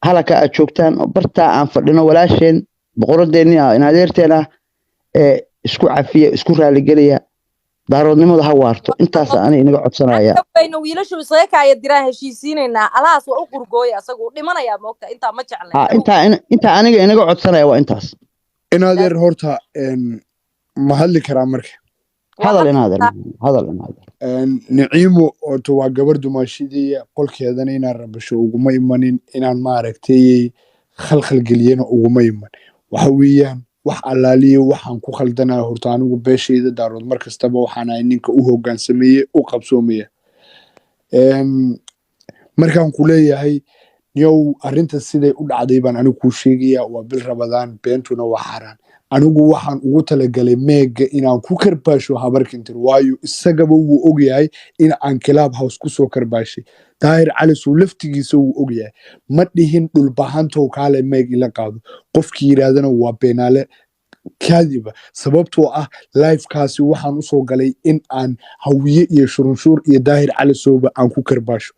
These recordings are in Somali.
Halaka aad joogtaan oo bartaa aan fadhino, walaasheen, boqoradeenni ah, in adeerteen ah, ee isku cafiya, isku raaligeliya. Daaroodnimada ha waarto. Intaas ani inaga codsanaya. Bayna wiilashu isaga kaaya diraan, heshiisiinaynaa. Alahaas waa u qurgooya, asagu uu dhimanayaa, moogta intaa ma jeclay. Ha, intaa intaa aniga inaga codsanaya waa intaas. Inaadeer, horta ma hadli karaa marka? Hadal, inaadeer, hadal, inaadeer. Niciimo horta waa gabar dumaashidiya, qolkeedana inaan rabasho uguma imanin, inaan maaragtay khalkhal geliyana uguma iman. Waxa weeyaan, wax allaaliya waxaan ku khaldanaya horta anigu beeshayda Daarood mar kastaba waxaan ahay ninka u hoggaansameeye, u qabsoomaya. Markaan ku leeyahay, yow, arrinta siday u dhacday baan anigu kuu sheegaya. Waa bil Rabadaan, beentuna waa xaaraan. Anigu waxaan ugu talagalay meega inaan ku karbaasho Habarkintir, waayo isagaba wuu ogyahay in aan Club House kusoo karbaashay. Daahir Calisow laftigiisa wuu ogyahay. Ma dhihin "Dhulbahantow, kaale meeg ila qaado". Qofkii yidhaahdana waa beenaale kaadiba, sababtoo ah livekaasi waxaan usoo galay in aan Hawiye iyo Shurunshuur iyo Daahir Calisowba aan ku karbaasho.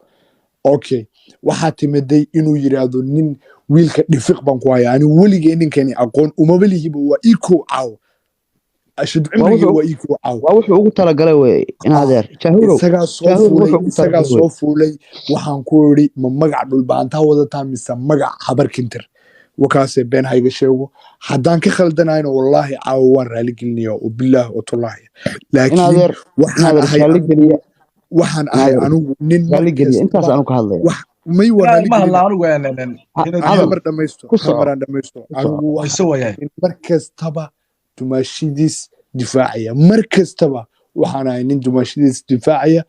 Okay, waxaa timiday inuu yidhaahdo nin wiilka dhifiq baan ku hayaa. Anigu weligay ninkani aqoon umaba lihiba, waa ii kow caawo ashad cimrigii, waa ii kow caawo. Waa wuxuu ugu talagalay wey, inaadeer Jaahurow. Isagaa soo Jaahurow, fuulay. Wuxuu ugu Isagaa talagalay wey. soo fuulay. Waxaan ku idhi, "Ma magac Dhulbaantaa wadataa mise magac Habarkintir?" Wakaasee been hayga sheego. Haddaan ka khaldanayna, wallaahi caawo waan raaligelinaya, oo bilaah oo tullaahi. Laakiin Inaadeer, waxaan inaadeer, ahay raaligeliya. Waxaan ahay Inaadeer, anigu nin mar raaligeliya intaas kastaba aanu ka hadlaya. Wax may waa Ma hadla raaligelina. Anigu Hal Hadal. mar dhamaysto. Ku Hal soco. maraan dhamaysto. Ku soco. Anigu waxaan isa wayahay. nin mar kastaba dumaashidiis difaacaya. Mar kastaba waxaan ahay nin dumaashidiis difaacaya.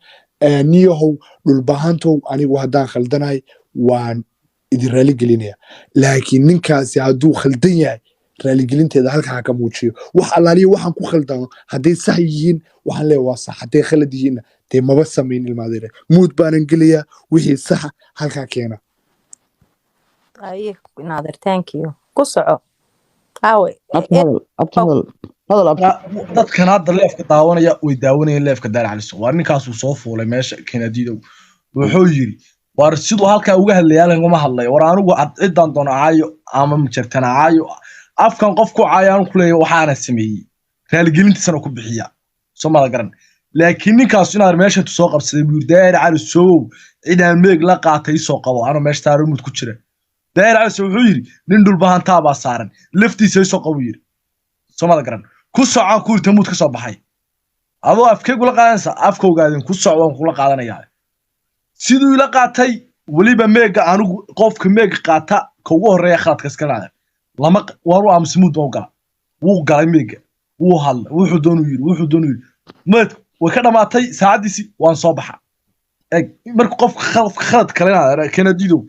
Niyahow Dhulbahantow, anigu haddaan khaldanahay waan idin raaligelinaya, laakiin ninkaasi hadduu khaldan yahay, raaligelinteeda halkaa ha ka muujiyo. Wax allaaliya waxaan ku khaldano hadday sax yihiin, waxaan leeyahay waa sax. Hadday khalad yihiinna, dee maba samayn. Ilmaadeere, muud baanan gelayaa. Wixii saxa halkaa keena. Aye, inaadeer, thank you. Ku soco, aawe. Abti, hadal. Abti, hadal, hadal, abti. Dadkan hadda liveka daawanaya way daawanayeen liveka Daar Caliso. Waa ninkaasuu soo fuulay meesha Kenadidow. Wuxuu yidhi, war siduu halkaa uga hadlaya laguma hadlayo. War anigu ciddaan doono caayo ama majartana caayo, afkan qof ku caayo anu kuleeya waxaana sameeyey, raaligelintiisana ku bixiya. Soo mada garan? Laakiin ninkaasu inaad meesha soo qabsaday buu yidhi, "Daahir Cali Sowow, cidaan meeg la qaatay soo qabo." Anoo meesha taarumud ku jira, Daahir Cali Sow wuxuu yidhi, "Nin Dhulbahantaa baa saaran, laftiisa soo qabo," yidhi. Soo mada garan? Ku socon ku yidhi, muud ka soo baxay. Adoo afkee kula qaadanaysa? Afka ogaadin ku soc, waan kula qaadanayaa. Siduu ila qaatay weliba meega, anigu qofka meega qaata ka ugu horreeya khaladka iska raacda lama waan u aamusay, muud baan u gala. Wuu galay meega, wuu hadlay, wuxuu doonuu yidhi, wuxuu doonuu yidhi. Meed way ka dhamaatay saacaddiisii, waan soo baxa. Eg, marka qofka khalad kalena Kenadidow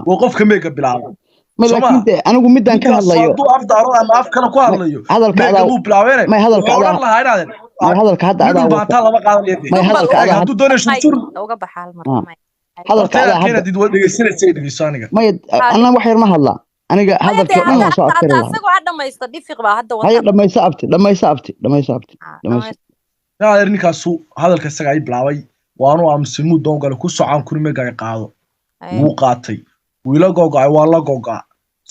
waa qofka meega bilaaba. Ma Soo laakiin ma de anigu midaan ka ninkaas hadlayo hadduu af Daaro ama af kale ku hadlayo, hadalka meega adaa buu bilaabeene. May, hadalka wuxuu adaa odhan lahaa inaadeen may, hadalka hadda nin adaa wata. Dhulbaantaa lama qaadanayo dee. May, hadalka Eg, adaa hadduu doonayo Shursur Uga baxa hal mar. Hadalka horta adaa hadda Kenadid waa dhegeysanaysa, dhegeyso aniga. May, anna wax yar ma hadlaa aniga. Maya, Hadalkii dee oo dhan waan soo hadda afkari lahaa. Asagoo ha dhamaysta, dhifiq baa hadda Haya, wata. Dhamayso, abti, dhamayso, abti, dhamayso, abti, dhamayso. Inaadeer, ninkaasu hadalka isaga ay bilaabay, waanu aamusay, muud doon gale. Ku socon kuri, meegaaga qaado. Wuu qaatay, wuu ila gogo'ay, waa la gogo'a.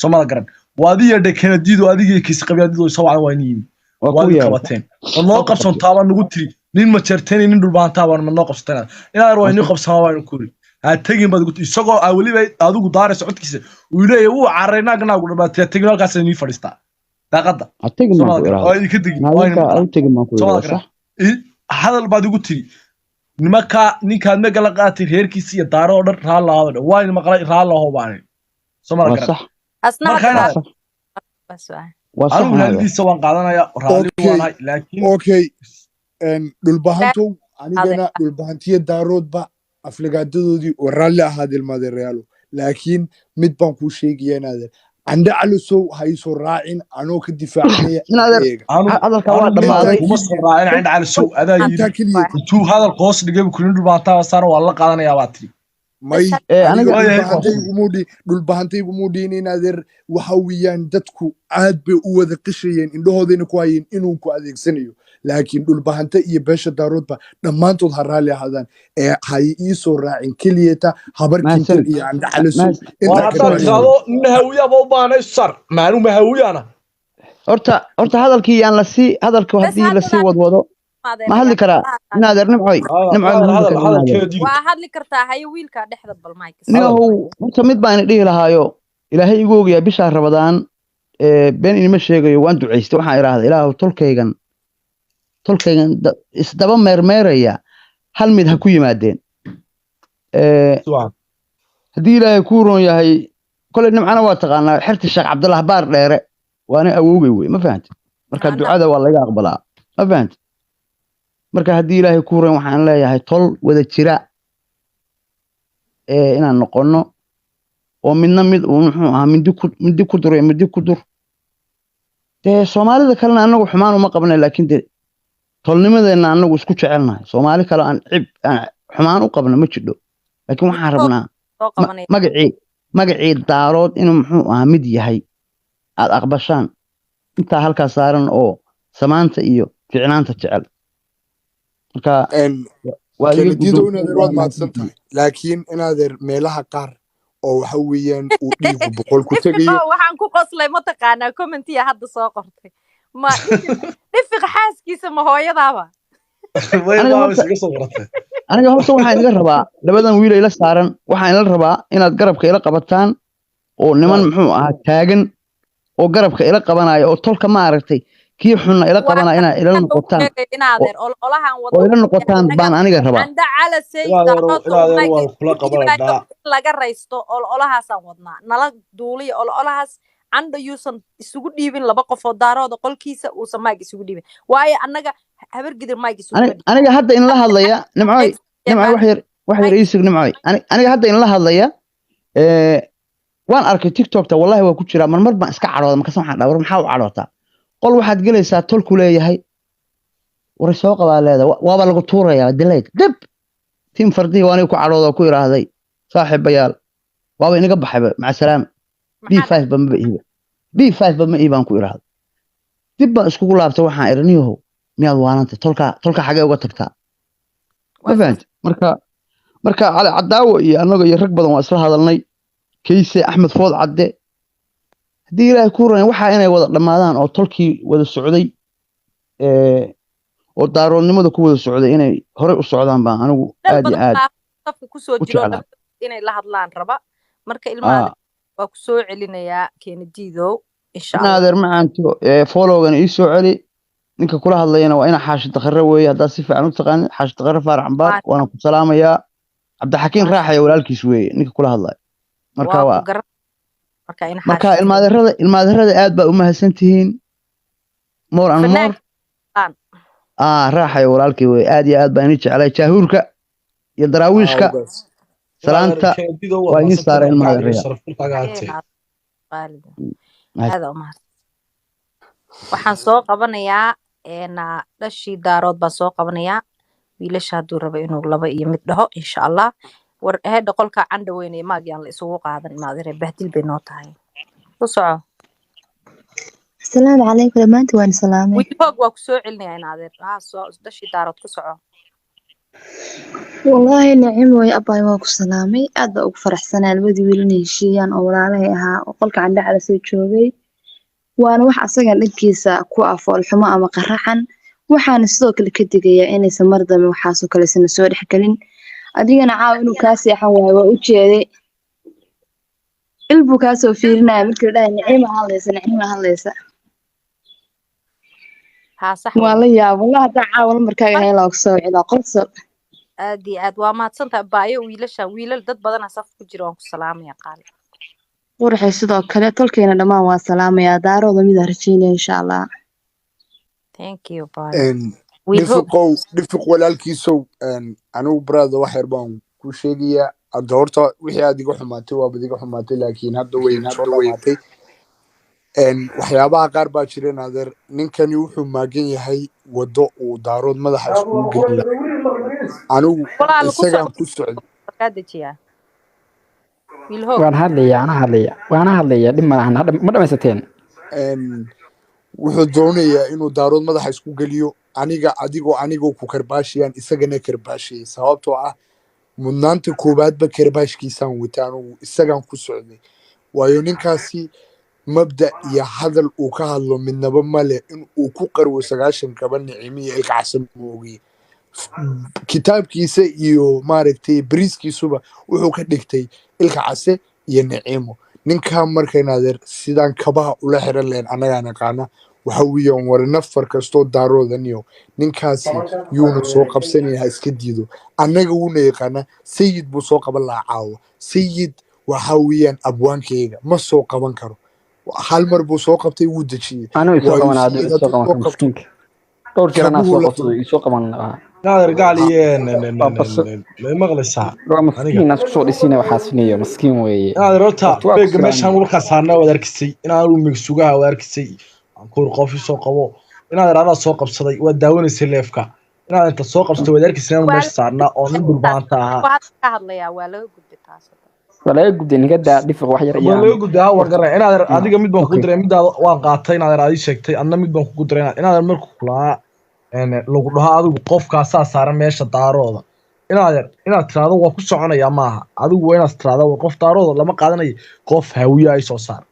Soo mada garan? Waa adiga dhe Kenadido, adigii kiis qabyaaladido soo wacdan, waa in yimi. Waa waa ku idin yeeray. qabateen, ma noo qabsantaa baa nagu tiri. Nin majeerteenay, nin Dhulbaantaa baan, ma noo qabsateen? Inaadeer, waa inii qabsamaa baan ku iri. Ha tegin baad igu tiri, isagoo aa weliba adigu daaraysa codkiisa uu leeyahay wuu carray naag naagu dhamaatay. Ha tegin, halkaas inii fadhiistaa daaqadda. Ha tegin Soo baan mada ku garan? Waa iraahday. idinka tegin, waa idin Maalinka maqlaa. u tegin baan ku Soo iri, mada waa garan? sax. Hadal baad igu tiri, nimanka ninkaad mega la qaatay reerkiisa iyo daaro oo dhan raalaado dhan waa idin maqlay, raalaho baan idhi. Soo mada Waa garan? sax. Asna Marka hadda Waa inaad sax. bas waa. Waa sax, anigu inaadeer. raalidiisa waan qaadanaya, raalli Okay. waanahay, laakiin Okay, Dhulbahantow, anigana Dhulbahantiya Daaroodba aflagaadadoodii oo raalli ahaad, ilmaadeerayaalo. Laakiin mid baan kuu sheegaya, inaadeer Candhe Calisow, ha iisoo raacin anoo ka difaacanaya Inaadeer, eega. Anu hadalka waa anu dhammaaday. kuma soo raacin Cindha Calisow, adaa yidhi. Intaa keliya. Intuu hadalka hoos dhigay buu kuri, "Dhulbahantaa saara, waa la qaadanayaa," baa tiri. May. Ee aniga aniga Waayahay. Dhulbahantaygu dhihin, inaadeer. Waxa weeyaan, dadku aad bay u wada qishayeen, indhahoodayna ku hayeen inuu ku adeegsanayo. Laakiin Dhulbahante iyo beesha Daaroodba dhammaantood ha raalli ahaadaan ee hay ii soo raacin keliyata Habar Kintir Mahadsanid. iyo Candhacalisow. War Intaa haddaad kale tiraahdo mahawiyaaba u baahnay sar maanu mahawiyana. Horta hadalkii yaan la sii hadalku Bas haddii la sii hadda wadwado ma hadli karaa inaadeer Nimcoy? Nimcoy, ma hadli Hadal karaa hadal inaadeer? Kennedy. Waa hadli kartaa, haye wiilkaa dhexda bal mike. Niyahow, horta mid baan dhihi lahaayo Ilaahay igu ogayaa, bishaa Rabadaan been inima sheegayo, waan ducaystay. Waxaan idhaahday, Ilaahu tolkaygan isdaba meermeeraya hal mid ha ku yimaadeen. Subxaan. Haddii Ilaahay kuu roon yahay, koley Nimcana waa taqaanaa xerta Sheekh Cabdallah Baar Dheere, waana awowgay wey, ma fahanti? Marka Macnaha- ducada waa laga aqbalaa, ma fahanti? Marka haddii Ilaahay kuu roon, waxaan leeyahay tol wada jira inaan noqono oo midna mid uu muxuu ahaa mindi ku dur iyo mindi ku dur. Dee Soomaalida kalena anagu xumaan uma qabnay, laakiin dee tolnimadeenna anagu isku jecelnahay. Soomaali kale aan cib aan xumaan u qabno ma jidho, laakiin waxaan rabnaa Soo qabanaya. magacii Daarood inuu muxuu ahaa mid yahay aad aqbashaan intaa halkaa saaran oo samaanta iyo ficnaanta jecel. Marka waa iga Kenedido, guddoon. Inaadeer waad mahadsan tahay, laakiin inaadeer meelaha qaar oo waxa weeyaan uu dhiigu 100 ku tegayo. Dhifiqo, waxaan ku qoslay mataqaanaa commentiya hadda soo qortay ma Dhifiq xaaskiisa ma hooyadaaba? Way Aniga baa horta- isaga soo qoratay. Aniga horta waxaan iga rabaa labadan wiil ila saaran, waxaan ila rabaa inaad garabka ila qabataan oo niman muxuu ahaa taagan oo garabka ila qabanaya oo tolka ma aragtay kii xunna ila qabanaya inaad ila noqotaan Inaadeer ololahan oo ila noqotaan baan aniga rabaa. Canda Calasey. Inaadeer waan kula qabananaa. Laga raysto ololahaasaan wadnaa, nala duuliya ololahaas. Candho yuusan isugu dhiibin laba qof oo Daarooda qolkiisa uusan maag isugu dhiibin, waayo annaga Habargidir maag isugu Aniga hadda inla hadlaya, Nimcoy, Nimcoy, wax yar iisug, Nimcoy. Aniga hadda inla hadlaya waan arkay TikTokta, wallahi waa ku jiraa. Marmar baan iska cadhooda, markaas waxaan dhaha, war maxaa u cadhootaa? Qol waxaad gelaysaa tolku leeyahay, war soo qabaa leedahay, waaba lagu tuurayaa dilayd dib tiim fardihii. Waa aniga ku cadhooda oo ku idhaahday, saaxiibayaal, waaba inaga baxayba, maca salaama, B5 ba maba iiba, B5 ba ma iibaan ku idhaahday. Dib baan iskugu laabtay, waxaan idhi, niyahow, miyaad waalantay? Tolka xagee uga tagtaa? Ma fahanti? Marka Cali Cadaawo iyo annaga iyo rag badan waa isla hadalnay, Kayse Axmed Food Cadde. Haddii Ilaahay kuu ranay, waxaa inay wada dhammaadaan oo tolkii wada socday oo Daaroodnimada ku wada socday inay horey u socdaan baan anigu aad iyo aad safka kusoo u jiro jeclaa. Inay la hadlaan raba. Marka ilmaha waa kusoo celinayaa, Keenadiidow, insha Allah. Inaadeer macaanto, followgana ii soo celi. Ninka kula hadlayana waa ina Xaashi Dakhare weeye, haddaad si fiican u taqaanid Xaashi Dakhare Faarax Cambaar. Waana ku salaamayaa. Cabdixakiin Raaxaya walaalkiis weeye ninka kula hadlaya. Marka waa waa ku garan marka in marka Xaashi ilmaadeerada aad baa u mahadsan tihiin, more and more. Fanaan. Raaxaya walaalkii weeye. Aad iyo aad baan idin jeclay, jaahuurka iyo daraawiishka. Salaanta waa idin saaray, ilmaadeeraya. Qaalida aad u mahadsan. Waxaan soo qabanayaa dhashii Daarood baan soo qabanayaa. Wiilasha hadduu rabo inuu laba iyo mid dhaho, insha Allah. War heedha, qolka candha weyne maagyaan la isugu qaadan, ilmaadare bahdil bay noo tahay. Ku soco. Asalaamu calaykum dhammaantiin, waan salaamay. Wiil hoog waa ku soo celinayaa inaadeer. Haa, soo dhashii Daarood, ku soco. Wallaahi Nicimo abaay, waa ku salaamay. Aad baa ugu faraxsanaa labadii wiil inay heshiiyaan oo walaalahay ahaa oo qolka candhacala soo joogay. Waana wax asagan dhankiisa ku ah foolxumo ama qaraxan. Waxaana sidoo kale ka digayaa inaysan mar dambe waxaasoo kale isna soo dhexgelin. Adigana caawa inuu kaa seexan waayo waa u jeeday. Il buu kaa soo fiirinaya markii la dhahay Nicimo hadlaysa, Nicimo hadlaysa. Haa, sax. Waa la yaab wallah, haddaa caawa lambarkaaga hayn laa kusoo wicilaa qosol. Aad iyo aad waa mahadsantahay baayo. Wiilasha, wiilal dad badana saf ku jira, waan ku salaamaya qaali. Qurxay, sidoo kale tolkeena dhammaan waa salaamayaa. Daarooda midaan rajeynaya insha Allah. Thank you, baayo. Wiil hoog. Dhifiqow, Dhifiq walaalkiisow, anigu brother wax yar baan ku sheegayaa hadda. Horta wixii aad iga xumaatay waabad iga xumaatay, laakiin hadda way soo dhamaatay. Waxyaabaha qaar baa jireen adeer. Ninkani wuxuu maagan yahay waddo uu Daarood madaxa iskugu gelin lahaa. Anigu Walaal, ku isagaan soco. ku socday. Kaa dejiyaa wiil hoog. Waan hadlaya, ana hadlaya, waana hadlaya, dhib ma lahan. Hadda ma dhamaysateen? Wuxuu doonayaa inuu Daarood madaxa isku geliyo. Aniga adigoo anigoo ku karbaashayaan isagana karbaashayay, sababtoo ah mudnaanta koowaadba karbaashkiisaan wata, anugu isagaan ku socday, waayo ninkaasi mabda iyo hadal uu ka hadlo midnaba male. In uu ku qarwo 90 kaba Nicimiyo Ilka Xasan moogiye, kitaabkiisa iyo maaragtay bariiskiisuba wuxuu ka dhigtay Ilka Case iyo Nicimo. Ninkaa marka inaadeer sidaan kabaha ula xiran lahayn annagaa naqaana. Waxa weeyaan, war nafar kastoo daaroodaniyo ninkaasi yuuna soo qabsanaya, ha iska diido. Annaga wuuna yaqaanaa. Sayid buu soo qaban lahaa caawa. Sayid waxa weeyaan abwaankayga ma soo qaban karo. Hal mar buu soo qabtay, wuu dejiyey. Anuu isoo Waayo qaban Sayid hadduu isoo hadduu qaban soo karo qabto miskiinka dhowr jeer anaa kabuhu soo la qabsado isoo qaban lahaa. Naadir gaal iyo Waa bas ma maqlaysaa waa aniga? Maskiin aan isku soo dhisina, waxaas niyo maskiin weeye. Naadir horta Horta waa ku beega meeshaan salaamay. markaa saarnaa waad arkisay inaan u migsugaha, waad arkisay aan kuur qof soo qabo. Inaad adaa soo qabsaday, waad daawanaysay leefka inaad inta soo qabsatay, waad arkisay inaan Waa meesha saarnaa oo nin dhulbaanta ahaa. Waa hadda ka hadlayaa, waa laga gudbay taas hadda. Waa laga gubday ninka daa dhifiq wax yar Waa iyaan. laga gudbaa, waan Horta garanay inaad adiga mid baan kugu okay. diray, midaada waan qaatay inaad adii sheegtay, adna mid baan kugu diray inaad marka kulaa lagu dhaho adigu qofkaasaa saaran meesha daarooda, inaad tiraahdo waa ku soconayaa maaha. Adigu waa inaad tiraahdo war qof daarooda lama qaadanayo, qof hawiye ay soo saar.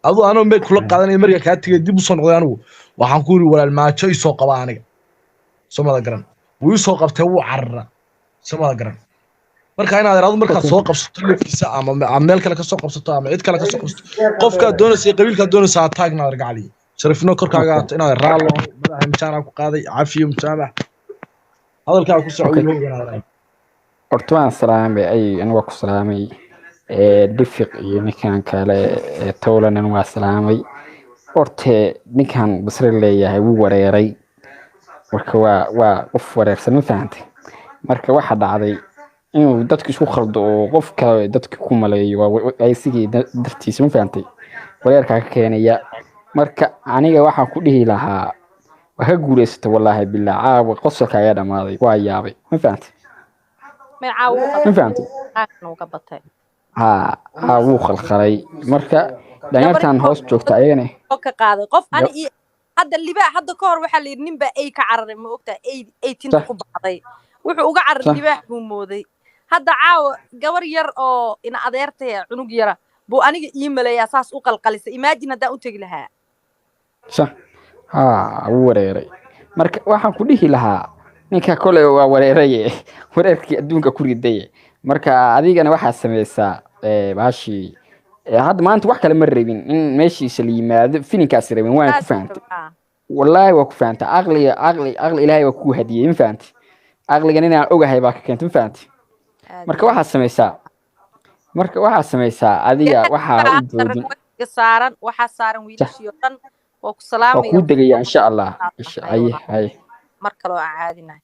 Adigu anoo meel kula qaadanaya marka kaa tegay dib usoo noqday, anigu waxaan ku yiri walaal maajo isoo qaba aniga, soo mada garan. Wuu isoo qabtay, wuu carara, soo mada garan. Marka inaad iraado markaad Okay. soo qabsato laftiisa ama meel kale ka soo qabsato ama cid kale ka soo qabsato, qofkaad doonaysa iyo qabiilkaad doonaysa ha taag. Inaad gacaliyo sharifno korkaaga Okay. aato inaad raallo madaxa imtixaanaa ku qaaday, cafiyo musaamax, hadalkaa ku soco. Okay. Wiil hoogan. Horta waan salaamay ay anigu waa ku salaamay dhifiq iyo ninkan kale ee towlanan waa salaamay. Horte ninkan Basre leeyahay wuu wareeray. Marka waa qof wareersan, ma fahantay? Marka waxa dhacday inuu dadku isku khaldo oo qof kale dadka ku maleeyo waa aysigii dartiisa, ma fahantay? Wareerkaa ka keenaya. Marka aniga waxaan ku dhihi lahaa waa ka guuleysata, wallaahi billah, caawa qosolka ayaa dhamaaday, waa yaabay, ma fahantay? Magacaa wuu Ma fahantay? Qaarkan uu ka batay. Haa, wuu khalkhalay. Marka gabar dhalinyartan hoos joogta ayagana oo ka qaaday qof ani iyo hadda libaax. Hadda ka hor waxaa la yidhi nin baa ey ka cararay, ma ogtaa? Ey tinta ku baxday, wuxuu uga cararay libaax buu mooday. Hadda caawa gabar yar oo ina adeertaya cunug yara buu aniga ii maleeyaa, saas u qalqalisay. Imagine haddaan u tegi lahaa. Sax, haa, wuu wareeray. Marka waxaan ku dhihi lahaa ninka kole waa wareeraye, wareerkii adduunka ku ridaye. Marka adigana waxaad samaysaa baashii hadda maanta wax kale ma rabin in meeshiisa la yimaado, filinkaas rabin waana ku Saas fahantay. Rabaa. Wallaahi waa ku fahantay. Caqliga caqli Ilaahay waa kuu hadiyey, ma fahantay? Caqligan inaan ogahay baa ka keentay, ma fahantay? Aad Marka iyo waxaad samaysaa, marka waxaad samaysaa adiga waxaa u aad doodin. Ragga saaran waxaa saaran wiilashii oo dhan waa ku Waa salaamaya. kuu degaya insha Allah. Insha Haye haye walaal. Haye. Mar kale oo aan caadinahay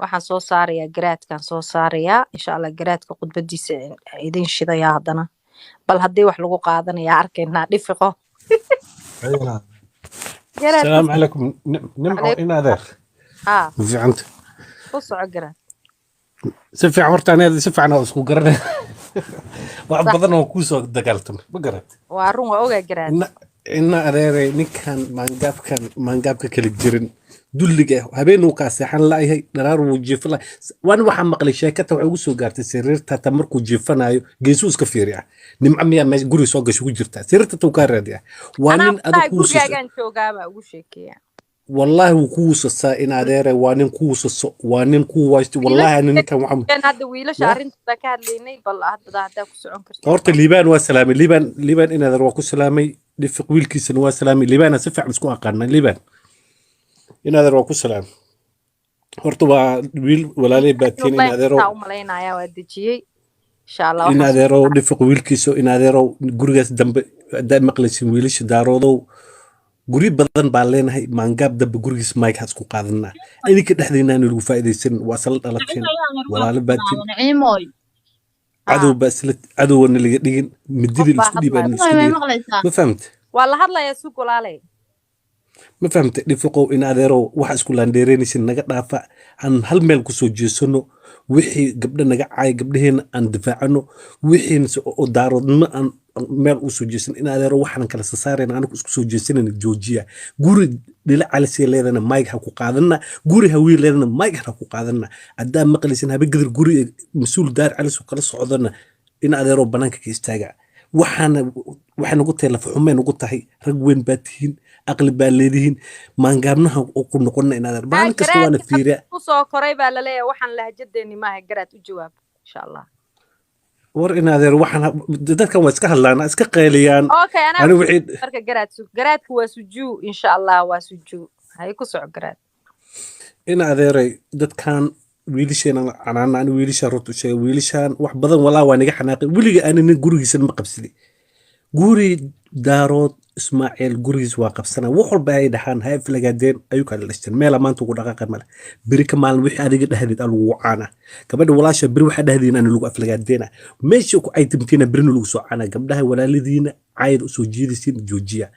waxaan soo saarayaa garaadkaan soo saarayaa insha Allah. Garaadka khudbadiisa idin shidayaa haddana, bal haddii wax lagu qaadanayaa arkaynaa. Dhifiqo garaadka. السلام عليكم نمعو. عليكم. إن أدير Haa. fiicanta. Ku soco garaad. Si fiican horta aniga si fiican oo isku garanay wax Sax. badan oo kuusoo dagaaltamay, ma garat? Waa run, waa ogaa garaad. Ina adeeray, ninkan maangaabkan maangaabka kala jirin dulliga ah, habeen uu kaa seexan la'yahay, dharaar wuu jiifan la'yahay. Waan waxaa maqlay sheekata waxay ugu soo gaartay sariirta hata markuu jiifanayo geesuu iska fiiriya, Nimco miyaa meesha guriga soo gashay ku jirtaa, sariirta tuu kaa raadiya. Waa Anaa nin adag wallaahi kuu soo gurigaagaan joogaabaa ugu sheekeeya. Wallaahi wuu kuu sasaa in adeere, waa nin kuu saso, waa nin kuu waysto wallaahi. Ani ninkan waxaan Wiilasha hadda wiilasha ya arrintooda ka hadlaynay, bal hadda haddaa ku socon kartid. Horta Liibaan waa salaamay, Liibaan in adeer waa ku salaamay, Dhifiq wiilkiisana waa salaamay. Liibaana si fiican isku aqaana. Liibaan in adeer waa ku salaamay. Horta waa wiil walaalay baatiin in adeerow. Intaa u malaynayaa waa dejiyey insha Allah. In waxaan adeerow, Dhifiq wiilkiisa, in adeerow, gurigaas dambe haddaad maqlaysin wiilasha daaroodow, guryo badan baan leenahay. Maangaab dambe gurigiis mayg ha isku qaadanaa. Idinka dhexdiina lagu faa'iidaysan, waa isla dhalateen, walaalo baatiin. Naciimoy. Cadow baa isla cadowna laga dhigin Qof mididii baa laisku dhiibaa hadlaya. laisku Way dhigin. maqlaysaa? Ma fahamte? Waa la hadlayaa, sug walaalay. Ma fahamte Dhifiqow? In adeerow, waxa isku laandheereynaysin naga dhaafa, aan hal meel kusoo jeesano. Wixii gabdho naga caaya gabdhaheena aan difaacano, wixii oo daaroodnimo aan Meel uu soo jeesan in adeero waxaan kala sasaarayna, anagu isku soo jeesanayna. Joojiya. Guri dhila calisay leedana mayg ha ku qaadanna, guri hawiil leedana mayg ha ku qaadanna. Haddaa maqlaysin habagidir guri mas-uul daar calis kala socdana, in adeero banaanka ka istaaga. Waxaana waxay nagu tahay lafaxumay nagu tahay. Rag weyn baa tihiin, aqli baa leedihiin, maangaabnaha oo ku noqonna in adeer maalin kasta waana Garaadka fiiriya. Ku soo koray baa laleeyahay, waxaan lahjadeeni maaha. Garaad, u jawaab insha Allah. War in adeer, waxaan dadkan waa iska hadlaan, iska qayliyaan. Okay, anaa ani wixii marka garaad garaadku waa sujuu insha Allah, waa sujuu. Hay, ku soco garaad. In adeeray, dadkan wiilasheena canaana. Ani wiilashaan runta u sheegay, wiilashaan wax badan walaa waa naga xanaaqay. Weliga ani nin gurigiisa ma qabsaday. Guri Daarood Ismaaciil gurigiis waa qabsana. Wax walba ay dhahaan ha aflagaadeen, ayuu kala dhashteen. Meela maanta ugu dhaqaaqa male. Beri ka maalin wixii adiga dhahdeed aa lagu caana. Gabadha walaasha beri waxaa dhahdiin ana lagu aflagaadeena. Meesha ku ay timtiina berina lagu soo caana. Gabdhaha walaaladiina caayada usoo jiidaysiin joojiya.